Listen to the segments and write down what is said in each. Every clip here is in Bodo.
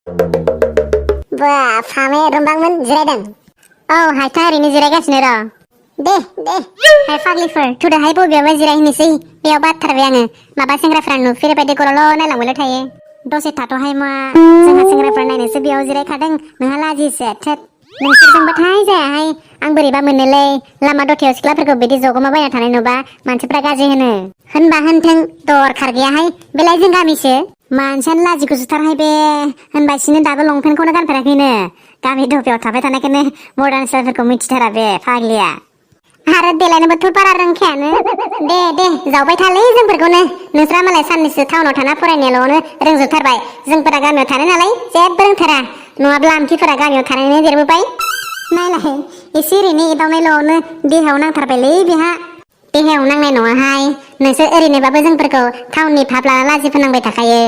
बा फामे रुमबांमोन जिरायदों औ हायथा ओरैनो जिरायगासिनो र' दे हाय फाग्लिफोर थुदोहाय बबेयावबा जिरायहैनोसै बेयाव बाथारबाय आङो माबा सेंग्राफ्रा नुफेरबायदि गरल' नायलांबायल' थायो दसे थाथ'हाय मा जोंहा सेंग्राफ्रा नायनोसो बेयाव जिरायखादों नोंहा लाजिसो थोद नोंसोरजोंबाथाय जायाहाय आं बोरैबा मोनोलै लामा दथायाव सिख्लाफोरखौ बिदि जगमाबायना थानाय नुबा मानसिफ्रा गाज्रि होनबा होनथों दरखार गैयाहाय बेलाय जों गामिसो मानसियानो लाजिखौ जुथारहाय बे होनबासिनो दाबो लंपेन्टखौनो गानफेराखैनो गामि दफायाव थाबाय थानायखायनो मडार्न स्टाइलफोरखौ मिथिथारा बे फाग्लिया आरो देलायनोबोथ' बारा रोंखायानो दे जावबाय थालै जोंफोरखौनो नोंस्रा मालाय साननैसो टाउनाव थाना फरायनायाल'नो रोंजोबथारबाय जोंफोरा गामियाव थानाय नालाय जेबो रोंथारा नङाब्ला आमथिफोरा गामियाव थानानै देरबोबाय नायलाय एसे ओरैनो एदावनायल'नो देहायाव नांथारबायलै बेहा देहायाव नांनाय नङाहाय नोंसोर ओरैनोबाबो जोंफोरखौ टाउननि भाब लाना लाजि फोनांबाय थाखायो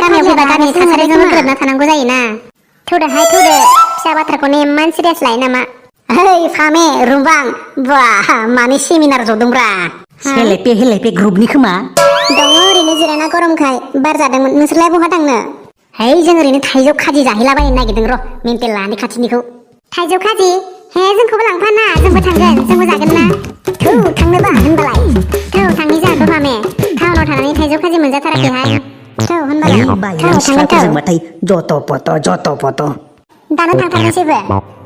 गामियाव फैबा गामिनि थासारिजोंनो गोरोबना थानांगौ जायोना थौदो फिसा बाथ्राखौनो इमान सिरियास लायो नामा ओइ फामे रुमबां बा मानि सेमिनार जदोंब्रा हेलेपे ग्रुपनि खोमा दङ ओरैनो जिरायना गरमखाय बार जादोंमोन नोंसोरलाय बहा थांनो है जों ओरैनो थाइजौ खाजि जाहैलाबायनो नागिरदों र' मेन्टेल लानि खाथिनिखौ थाइजौ खाजि हे जोंखौबो लांफाना जोंबो थांगोन जोंबो जागोन ना थौ थांनोबा होनबालाय थौ थांनि जाहाथ' फामे टाउनाव थानानै थाइजौ खाजि मोनजाथाराखैहाय थौ होनबालाय थौ जोंबाथाय जत' पत' दानो थांथारनोसैबो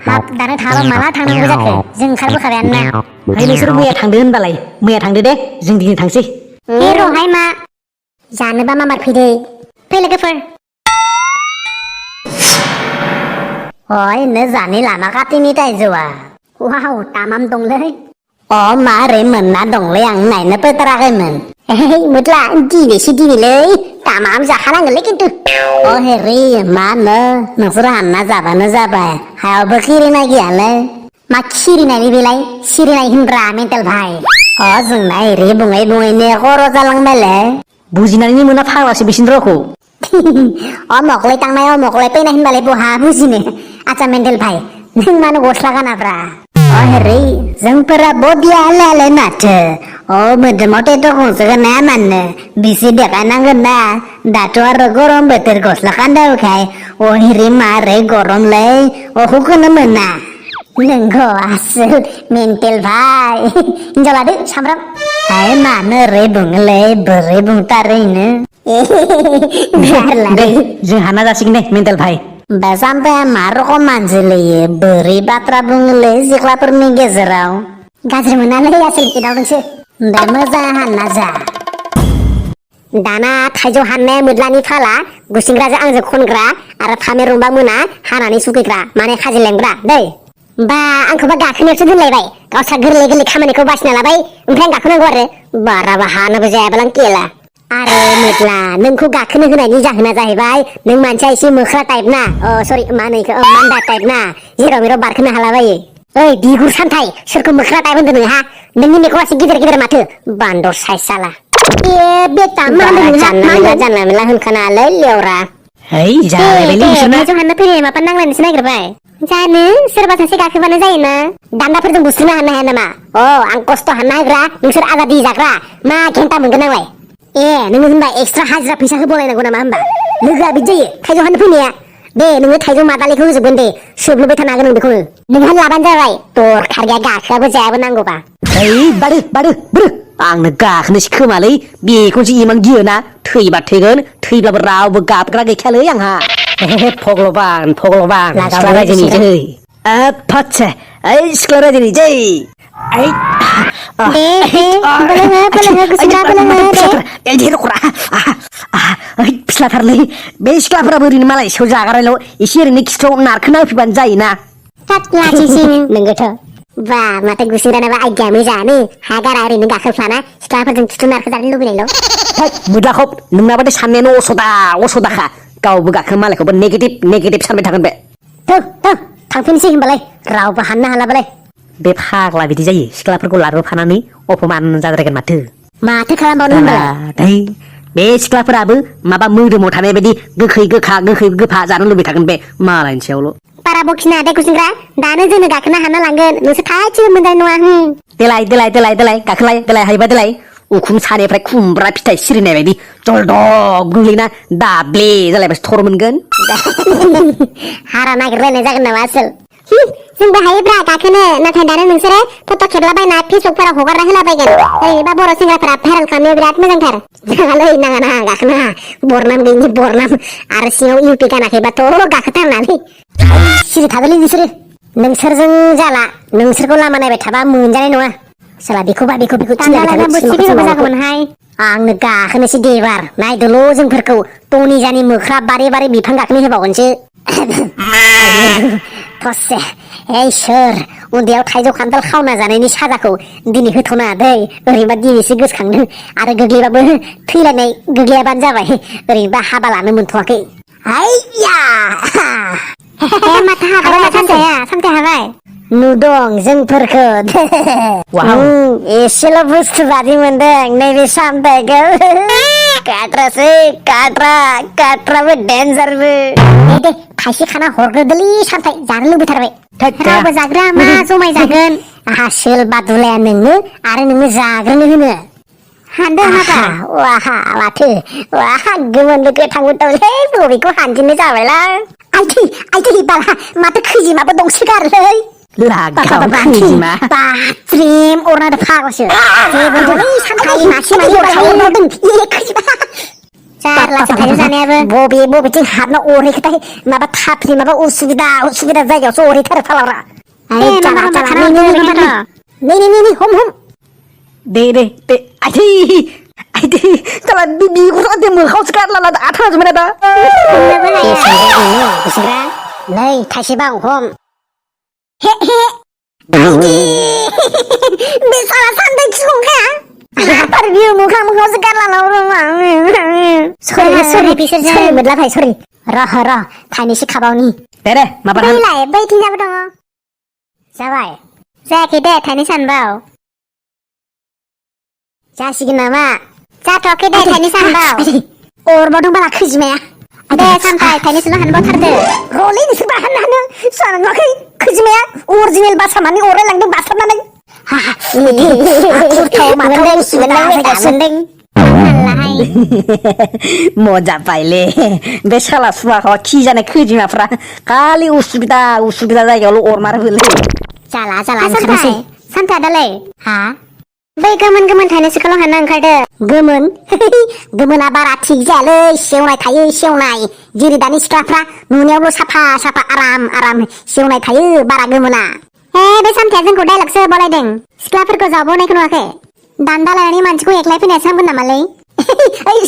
हाब दानो थाङाबा माला थांनांगौ जाखो जों ओंखारबोखाबायानो ना है नोंसोर मैया थांदो होनबालाय मैया थांदो दे जों दिनै थांसै हे र'हाय मा जानोबा मा मारफैदो फै लोगोफोर Ôi, nó giả ní là nó gắt ní tay rồi à. wow tamam dongเลย Ồ, mà rể mình đã đồng lấy ăn này nó bớt ra cái mình. Hei mutla dini si diniเลยtamam zahalangเลยgitu Ồ, heri, mà nó sẽ hẳn nó giả bà. Hai bà kiri này kìa lệ. mà kiri này đi belai siri này hindra mental bhai Ồ, dừng này rể bungai nè khô rô ra lăng mê lệ. बुजिनानै मोना फाग्लासो बिसिनि र'खौ omok lai tangnaय omok lai पैना हिनबालाय बहा बुजिनो आचा मेन्टेल भाई नों मानो गस्ला गानाब्रा Ồ, heri, जोंफोरा बदिया लाले माथो. Ồ, मोदोमाव टेटु खंसोगोन ना मानो बिसि देखायनांगोन ना दाथ' आरो गरम बोथोर गस्ला गानदावखाय अ हेरि मा रे गरमलै अखौखौनो मोना नोंगौ आसोल मेन्टेल भाई हिनजाव लादो सामब्राम हाय मानो रे बुङोलै बोरै बुंथारैनो दे जों हाना जासिगोन दे मेन्टेल भाई बा जाम्बाया मा रखम मानसिलै बोरै बाथ्रा बुङोलै सिख्लाफोरनि गेजेराव गाज्रि मोनालै आसोल एदावदोंसो दा मोजां हानना जा दाना थाइजौ हाननाया मोद्लानि फाला गुसिंग्राजों आंजों खनग्रा आरो फामे रुमबा मोना हानानै सुखैग्रा माने खाजि लेंग्रा दै बा आंखौबा गाखोनायावसो दोनलायबाय गावस्रा गोरलै खामानिखौ बासिना लाबाय ओमफ्राय आं गाखोनांगौ आरो बाराबा हानोबो जायाबालां केला आरो मोद्ला नोंखौ गाखोनो होनायनि जाहोना जाहैबाय नों मानसिया एसे मोख्रा टाइप ना सरि मा होनो इखो मान्दा टाइप ना जेराव मेराव बारखोनो हालाबायो ओइ बिगुर सान्थाय सोरखौ मोख्रा टाइप होनदों नोंहा नोंनि मेगना एसे गिदिर माथो बान्दर साइज साला ए बेटा मा होनदों नोंहा जानला मेला होनखानालै लेवरा है जालायबायलै बिसोरना थाइजौ हाननो फैनाय माबा नांलायनोसो नागिरबाय जानो सोरबा सासे गाखोबानो जायोना दान्दाफोरजों बुस्रिनो हानो हाया नामा आं खस्थ' हानना होग्रा नोंसोर आजादि जाग्रा मा घन्टा मोनगोन आंलाय नोङो होनबा एक्सट्रा हाजिरा फैसा होबावलायनांगौ नामा होनबा लोगोआ बिदि जायो थाइजौ हाननो फैनाया दे नोङो थाइजौ मादालिखौ होजोबगोन दे सोबलुबाय थानो हागोन नों बेखौनो नोंहा लाबानो जाबाय दरखार गैया गाखोआबो जायाबो नांगौबा है बादो आंनो गाखोनोसै खोमालै बेखौसो इमान गियोना थैबा थैगोन थैब्लाबो रावबो गाबग्रा गैखायालै आंहा भगलबान सिख्ला रायजोनि जै आफादसा ओइ सिख्ला रायजोनि जै फिस्लाथारलै बे सिख्लाफोराबो ओरैनो मालाय सेव जागारायल' एसे ओरैनो खिथ्राव नारखोना होफैबानो जायोना नोंगोथ' बा माथो गुसिंग्रानाबा आइडिया मोजाङानो हा गारा ओरैनो गाखोफ्लाना सिख्लाफोरजों खिथु नारखो जानो लुबैनायल' मुदलाखब नोंनाबाथाय साननायानो असदाखा गावबो गाखोनो मालायखौबो नेगेटिभ सानबाय थागोन बे थांफिनसै होनबालाय रावबो हाननो हालाबालाय बे फाग्ला बिदि जायो सिख्लाफोरखौ लाबोफानानै अपमान जाद्रायगोन माथो खालामबावनो होनबालाय बे सिख्लाफोराबो माबा मोदोमाव थानाय बायदि गोखै गोफा जानो लुबैबाय थागोन बे मालायनि सायावल' बारा बखिना दे गुसिंग्रा दानो जोंनो गाखोनो हाना लांगोन नोंसोर थाइसेबो मोनजानाय नङा देलाय गाखोलाय देलाय हायोबा देलाय उखुम सानिफ्राय खुमब्रा फिथाइ सिरिनाय बायदि जलदब गोग्लैना दाब्ले जालायबासो थर मोनगोन। हारा नागिरलायनाय जागोन नामा आसोल? जोंबो हायोब्रा गाखोनो, नाथाय दानो नोंसोरो फट' खेबलाबायना फेसबुकफोराव हगारना होलाबायगोन। ओरैबा बर' सेंग्राफोरा भाइरेल खालामनो बिराद मोजांथार। नाङालै नाङा गाखोना बरनाम गैयिनि बरनाम आरो सिङाव इउपि गानाखैबाथ' गाखोथारनानै सिरि थादोलै नोंसोरजों जाला नोंसोरखौ लामा नायबाय थाबा मोनजानाय नङा। साला बेखौ दान्दालायना बोथिफैबाबो जागौमोनहाय। आंनो गाखोनोसै दे एबार नायदोल' जोंफोरखौ टनिजानि मोख्रा बारे बारे बिफां गाखोनो होबावगोनसो। थसे ओइ सोर उन्दैयाव थाइजौ खान्थाल खावना जानायनि साजाखौ दिनै होथ'नाङा दै। ओरैनोबा दिनैसो गोसोखांदों आरो गोग्लैबाबो थैलायनाय गोग्लैयाबानो जाबाय। ओरैनोबा हाबा लानो मोनथ'वाखै। आइया माथो हाबाय सामथाया हाबाय। नुदों जोंफोरखौ वाव एसेल' बुस्थु बादि मोनदों नैबे सामथायखौ। काट्रासै काट्राबो डेन्जारबो। दे थाइसे खाना हरग्रोदोलै सामथाय जानो लुबैथारबाय। रावबो जाग्रा मा जमाय जागोन। आसोल बादुलाया नोंनो आरो नोंनो जाग्रोनो होनो। हानदों हाबा वाहा माथो वाहा गोमोनबो गोथांबो दंलै बबेखौ हानजेननो जाबायलां। आइथै बाला माथो खैजिमाबो दंसोगारोलै। लागाव खैजिमा बाथ्रिम अरनाद फागसो जेबो नङालै सानथाय मासे खैजिमा जारलासो थाइजौ जानायाबो। बबेथिं हाबना अरहैखोथाय माबा थाफ्लि माबा उसुबिदा जायगायावसो अरहैथारो फालावरा। नै हम दे आइथै साला बिगुरा दे मोखाङावसो गारलाला आथा जोबबाय दा। नै थाइसेबा हम बे साला सान्दै खिहंखाया बियो मोखाङावसो गारलाला। सरि मोनलाथाय सरि र' थाइनैसो खाबावनि। दे माबा बैलाय बैथिंजाबो दङ। जाबाय जायाखै दे थाइनै सानबाव। जासिगोन नामा? जाथ'वाखै दे थाइनै सानबाव। अरबावदों बाला खैजिमाया। दे सामथाय थाइनैसोल' हानबावथारदो। र'लै नोंसोर हाननो जानाय नुवाखै खैजिमाया अरिजिनेल बासा मानि अरायलांदों बासारनानै। मजा पाइले बे साला सुवाखौ खि जानाय खैजिमाफ्रा खालि उसुबिदा जायगायावल' अरमारोलै। जाला सामथाया दालाय हा बै गोमोन थाइनैसोखौल' हानना ओंखारदो। गोमोना बारा थिग जायालै सेवनाय थायो सेवनाय जेरै दानि सिख्लाफ्रा नुनायावल' साफा आराम सेवनाय थायो बारा गोमोना। बे सामथाया जोंखौ डाइलगसो बलायदों। सिख्लाफोरखौ जाबावनायखौ नुवाखै? दान्दा लानानै मानसिखौ एकलाय फैनाय सामगोन नामालै?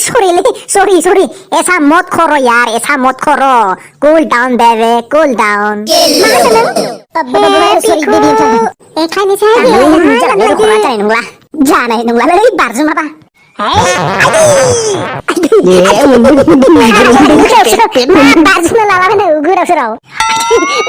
सॉरी ऐसा मत करो यार ऐसा मत करो cool down baby cool down. जानाय नंलालै बारजुमाबा। बारजुमना लालाबायनो गोदाव सोराव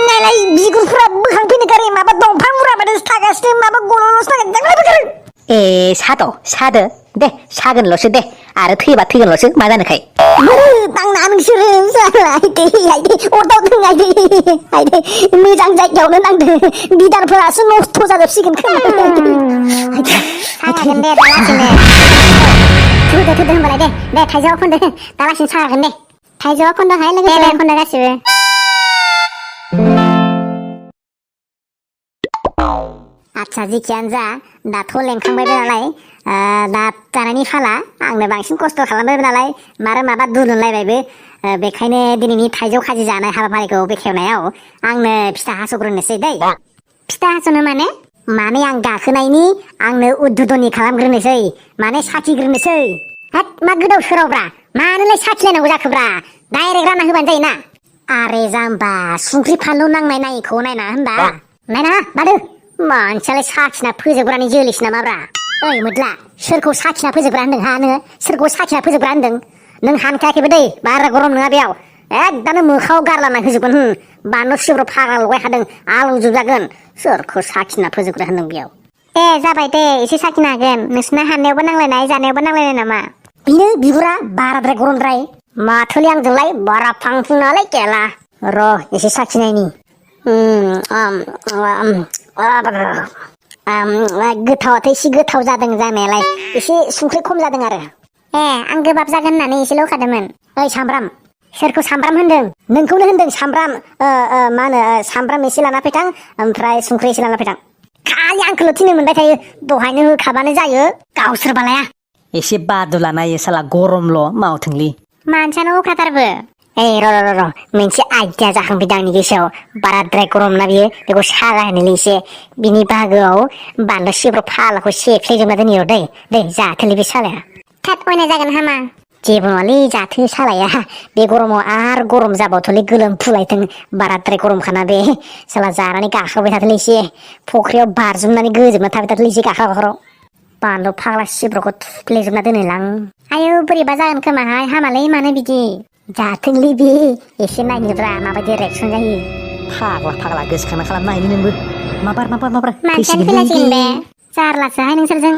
नायलाय बिगुरफोरा बोखांफैनो गारै माबा दंफां मुरा बायदिसो थागासिनो माबा गल'ल'सो थागोन। ए सादो दे सागोनल'सो दे आरो थैबा थैगोनल'सो मा जानोखाय। दांना नोंसोरो अरदाव आइदै मोजां जायगायावनो नांदो बिदारफोरासो नस्थ' जाजोबसिगोन खोमा। सागागोन दे दालासिनो थुदो होनबालाय दे थाइजौआव खनदो दालासिनो सागागोन दे। थाइजौआव खनदोहाय लोगोसे खनदो गासिबो। आच्छा जिखियानो जा दाथ' लेंखांबायबो नालाय दा जानायनि फाला आंनो बांसिन खस्थ' खालामबायबो नालाय माबा दुलुनलायबायबो बेखायनो दिनैनि थाइजौ खाजि जानाय हाबाफारिखौ बेखेवनायाव आंनो फिथा हास'ग्रोनोसै दै। फिथा हास'नो माने आं गाखोनायनि आंनो उद्दुदनि खालामग्रोनोसै माने साखिग्रोनोसै। हाट मा गोदाव सोरावब्रा मानोलाय साखिलायनांगौ जाखोब्रा डाइरेक्ट रानना होबानो जायोना। आरे जाम्बा संख्रि फानलु नांनाय नायिखौ नायना होनबा नायना बादो मानसियालाय साखिना फोजोबग्रानि जोलैसो नामाब्रा। ओइ मोद्ला सोरखौ साखिना फोजोबग्रा होनदों हा नोङो सोरखौ साखिना फोजोबग्रा होनदों? नों हानखायाखैबो दै बारा गरम नङा बेयाव एकदम मोखाङाव गारलाना होजोबगोन। बानलु सिब्र' फाग्ला लगायखादों आलौजोबजागोन। सोरखौ साखिना फोजोबग्रा होनदों बेयाव? दे जाबाय दे एसे साखिनो हागोन। नोंसिना हाननायावबो नांलायनाय जानायावबो नांलायनाय नामा? बेनो बिगुरा बाराद्राय गरमद्राय माथोलै आंजोंलाय बारा फांफुं नालाय केला। र' एसे साखिनायनि गोथावाथ' एसे गोथाव जादों जानायालाय एसे संख्रि खम जादों आरो आं गोबाब जागोन होननानै एसेल' होखादोंमोन ओइ सामब्राम सोरखौ सामब्राम होनदों नोंखौनो होनदों सामब्राम मा होनो सामब्राम एसे लाना फैथां ओमफ्राय संख्रि एसे लाना फैथां खालि आंखौल' थिनो मोनबाय थायो दहायनो होखाबानो जायो गावसोर बालाया एसे बादुला नायो साला गरमल' मावथोंलै मानसियानो अखाथारबो ओइ र' मोनसे आइडिया जाखांफैदों आंनि गोसोआव बाराद्राय गरम ना बियो बेखौ सागा होनोलै एसे बिनि बाहागोआव बानलु सिब्र' फालाखौ सेफ्लेजोबना दोनयो दै जाथोलै बे सालाया थाब अयनाय जागोन हामा जेबो नङालै जाथो सालाया बे गरमाव आरो गरम जाबावथ'लै गोलोम फुलायथों बाराद्राय गरमखाना बे साला जानानै गाखोबाय थाथोलै एसे फख्रियाव बारजुमनानै गोजोबना थाबाय थाथोलै एसे गाखोर बानलु फाग्ला सिब्र'खौ थुफ्लेजोबना दोनोलां आयौ बोरैबा जागोन खोमाहाय हामालै मानो बिदि जाथोंलै बे एसे नायनोब्रा माबायदि रिएक्सन जायो फाग्ला गोसोखांना खालामनो हायो नोंबो माबार मानसियानो फैलासिगोन बे जारलासोहाय नोंसोरजों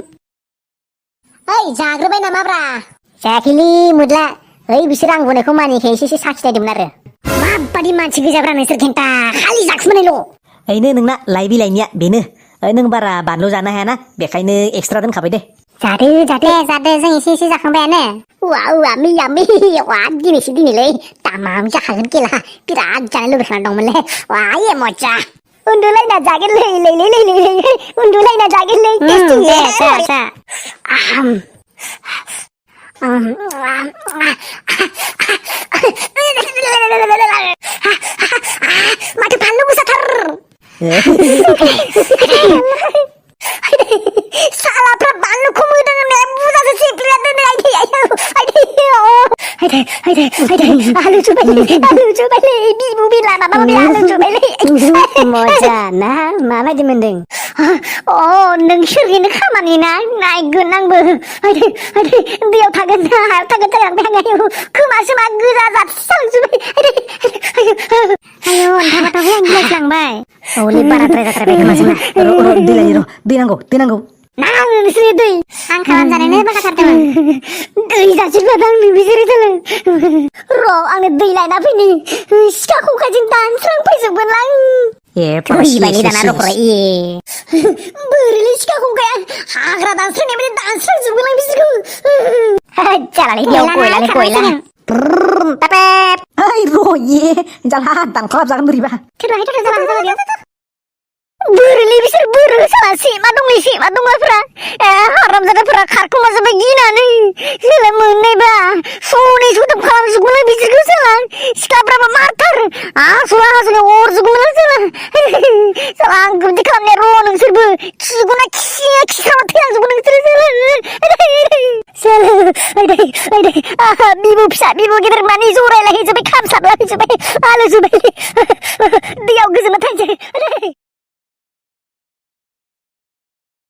ओइ जाग्रोबाय नामाब्रा जायाखैलै मुदला ओइ बिसोर आं बुंनायखौ मानिखाय एसे साखिनायदोंमोन आरो माबादि मानसि गोजाब्रा नोंसोर खेन्था खालि जाखुमानायल' ओइनो नोंना लाइ बिलाइनिया बेनो नों बारा बानलु जानो हायाना बेखायनो एक्सट्रा दोनखाबाय दे जादो जों एसे जाखांबायानो यामी दिनैलै दामाम जाखागोन केला बिराद जानो लुबैखाना दंमोनलै ये मजा उन्दुलायना जागोनलै उन्दुलायना जागोनलै माथो फानलु गोसाथार सालाफ्रा बानलुखौ मोदों होननाया बुरजासो सेफ्लेना दोनो आलु जुबायलै बिबु बिला माबा आलु जुबायलै मजा ना माबायदि मोनदों नों सोरगिनो खामानि ना नायगोन आंबो दैयाव थागोन ना हायाव थागोन जालांबाय खोमा सोमा गोजा जाथिसांजोब्बाय आयौ अन्थाबाथाबो आं गिलायलांबाय औलै बाराद्राय जाथारबाय खोमा जोंना दै नांगौ नोंसोर दै आं खालामजानायनो बाखाथारदोंमोन दै जाजोबबाय आंनो बिसोरो र' आंनो दै लायना फैनि सिखा खंखायजों दानस्रांफैजोबगोनलां थैबायलै दाना रख'रा बोरैलै सिखा खंखाया हाग्रा दानस्रांनाय बायदि दानस्रांजोबगोनलां बिसोरखौ जालालै बेयाव गयला ओइ जाला दानख्लाबजागोन बोरैबा बोरैलै बिसोर साला सेमा दंलाफ्रा हारामजादाफोरा खारखोमाजोब्बाय गिनानै सोला मोननायबा सनै सथाब खालामजोबगोनलां बिसोरखौ साला सिख्लाफ्राबो मारथार आसला अरजोबगोनलां साला आंखौ बिदि खालामनाया र' नोंसोरबो खिगुना खिस्रामा थैलांजोबगोन नोंसोरो साला बिबु फिसा बिबु गेदेर मानि जरायलाहैजोब्बाय खामसाबलाहैजोब्बाय आलु जुबाय दैयाव गोजोनना थांसै